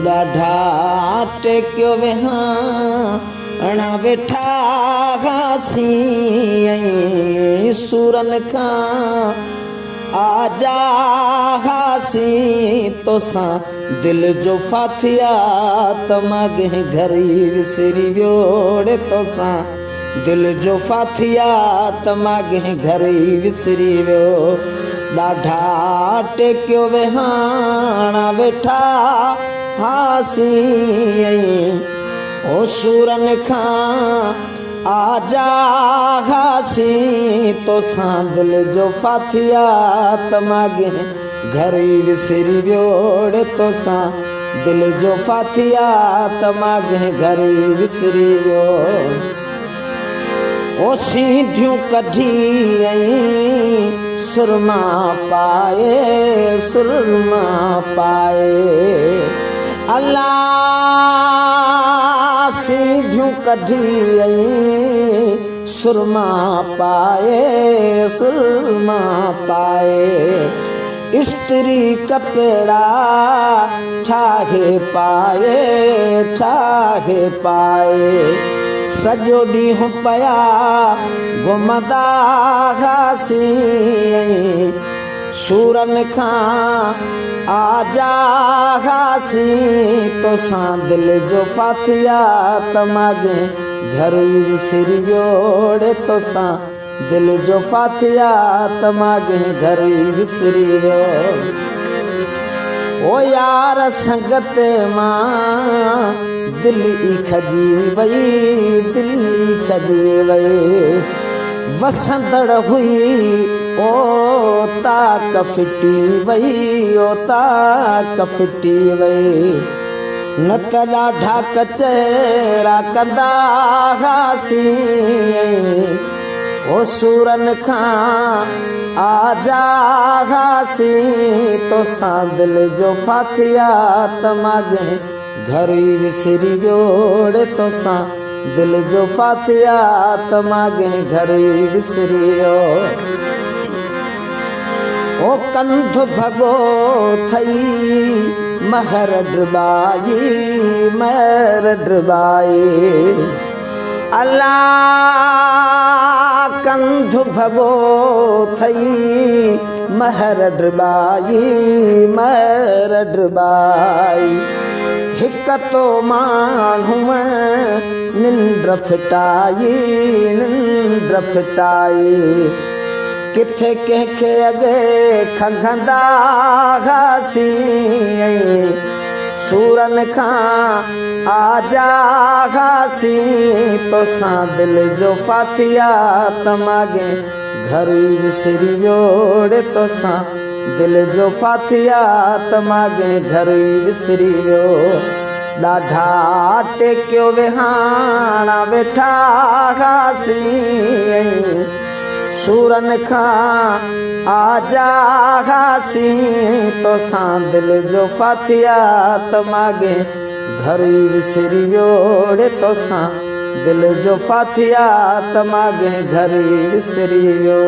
ڏاڍا ٽيڪيو ويهاڻا ويٺا هئاسين ۽ سورن کان آجا هئاسين توسان دل جو فاتحا ته ماڳهين گهر ئي وسري ويو ڙي توسان دل جو فاتحا ته ماڳهين گهر ئي وسري ويو ڏاڍا ٽيڪيو ويهاڻا ويٺا هئاسين ۽ او سورن کان آجا هئاسين توسان دل جو فاتحا ته ماڳهين گهر ئي وسري ويو ڙي توسان دل جو فاتحا ته ماڳهين گهر ئي وسري ويو. او سينڍيون ڪڍي ۽ سرما پائي سرما پائي الا سينڍيون ڪڍي ۽ سرما پائي سرما پائي استري ڪپڙا ٺاهي پائي ٺاهي پائي سڄو ڏينهن پيا گهمندا هئاسين سورن کان آجا هئاسين توسان دل جو فاتحا ته ماڳهين گهر ئي وسري ويو ڙي توسان دل جو فاتحا ته ماڳهين گهر ئي وسري ويو. او يار سنگت مان دل ئي کڄي وئي دل ئي کڄي وئي. وسندڙ هئي او تاڪ ڦٽي وئي او تاڪ ڦٽي وئي. نه ته ڏاڍا ڪچهرا ڪندا هئاسين او سورن کان آجا هئاسين توسان دل جو فاتحا ته ماڳهين گهر ئي وسري ويو ڙي توسان دل جو فاتحا ته ماڳهين گهر ئي وسري ويو. او ڪنڌ ڀڳو ٿئي مهر ڊٻائي مهر ڊٻائي الا ڪنڌ ڀڳو ٿئي مهر ڊٻائي مهر ڊٻائي هڪ تو ماڻهوء ننڊ ڦٽائي ننڊ ڦٽائي. ڪٿي ڪنهن کي اڳي کنگهندا هئاسين ۽ سورن کان آجا هئاسين توسان دل جو فاتحا ته ماڳهين گهر ئي وسري ويو ڙي توسان دل جو فاتحا ته ماڳهين گهر ئي وسري ويو ڏاڍا ٽيڪيو ويهاڻا ويٺا هئاسين ۽ سورن کان آجا هئاسين توسان دل جو فاتحا ته ماڳهين گهر ئي وسري ويو ڙي توسان دل جو فاتحا ته ماڳهين گهر ئي وسري ويو.